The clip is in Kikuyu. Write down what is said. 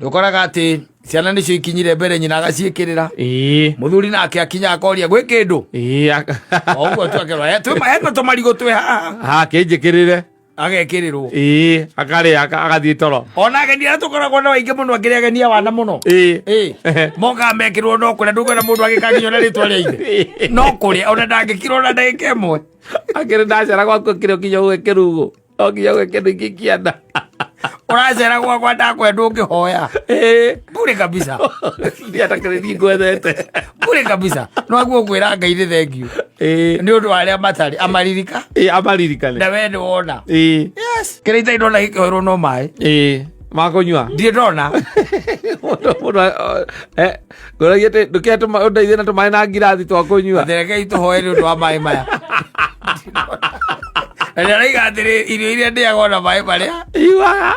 Ndũkoraga atĩ ciana nĩcio ikinyire mbere, nyina agaciĩkĩrĩra. Mũthuri nake akinya akoria gwĩ kĩndũ. O ũguo tu akerwo, "Eh, hena tũmarigũ twĩ haha." Ha, kĩnjĩkĩrĩre. Agekĩrĩrwo. Ĩĩ, akarĩa, agathiĩ toro. Ona ageni arĩa tũkoragwo nao aingĩ mũno, akĩrĩ ageni a wana mũno. Ĩ, mokaga mekĩrwo no kũrĩa, ndũkwenda mũndũ agĩkaginywo na rĩtwa rĩa ithe, no kũrĩa ona ndangĩkirwo na ndagĩka ĩmwe. Akĩrĩ ndacera gwaku, akĩrĩ nginya ũge kĩrugũ, no nginya ũge kĩndũ ingĩ kĩanda. Ũracera gwakwa ndakwenda ũngĩhoya bure kabisa. Ndiatakĩrĩ niĩ ngwethete. Bure kabisa, no aguo kwĩra Ngai nĩ thengiũ nĩ ũndũ wa arĩa matarĩ amaririka. Ĩĩ, amaririkane. Na we nĩ wona. Yes. Kĩrĩa itarĩ ndona gĩkĩhoerwo no maĩ. Ĩĩ, makũnyua. Ndirĩ ndona. Mũndũ ngũragia atĩ ndũkĩhe ũndeithie na tũmaĩ na ngirathi twa kũnyua. Rekei tũhoe nĩ ũndũ wa maĩ maya, na nĩ araiga atĩrĩ, irio iria ndĩaga ona maĩ marĩa Iguaga.